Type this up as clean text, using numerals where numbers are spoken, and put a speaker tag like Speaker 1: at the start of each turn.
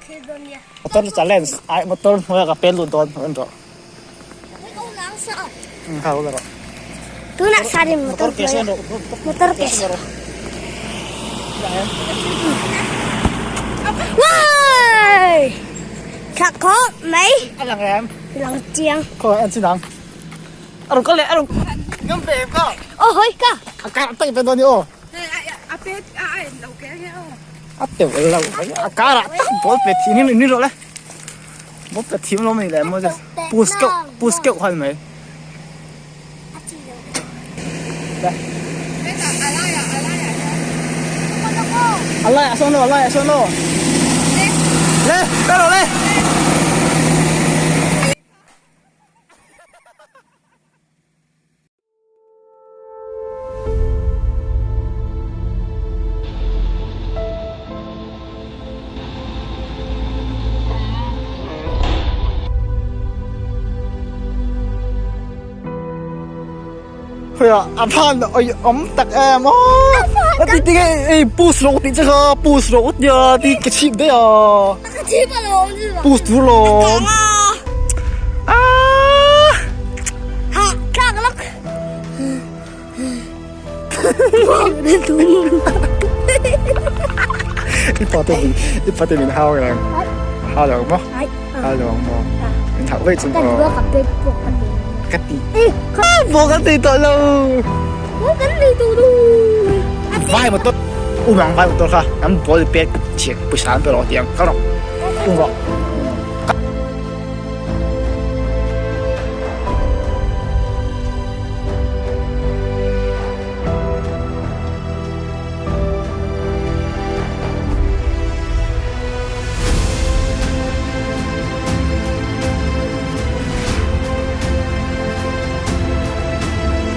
Speaker 1: thlir dawn nia.
Speaker 2: Motor challenge ai motor hnuaia ka pen lut dawn en rawh.
Speaker 1: Tunah sarin motor hnuaia motor ke Woi! Tha khawp mai.
Speaker 2: A lang em?
Speaker 1: Lang chiang.
Speaker 2: Khaw en chin ang. A rawn kal leh a rawn ngam ve em ka?
Speaker 1: Aw hawi ka.
Speaker 2: A kar tak ve dawn ni aw.
Speaker 3: A pet a a en lo ke nge aw.
Speaker 2: A teuh lo a karah tak ball pet hi ni ni rawh le. Ball pet thiam lo mai le maw push keuh push keuh khan mai. A laiah sawn lo a laiah sawn lo. Le pe rawh le. Khawiah a van awm tak em aw a ti tinge ei push rawh tih che kha push rawh tia ti ka chhip daih a push tur lawm aaa I pate min i pate min hau reng hau lo maw hau lo maw min hauh veih chung aw ka ti bawk an ti tawh lo vai motor umang vai motor kha an ball pek chiah pawisa an pe rawh tiang kal rawh tum rawh.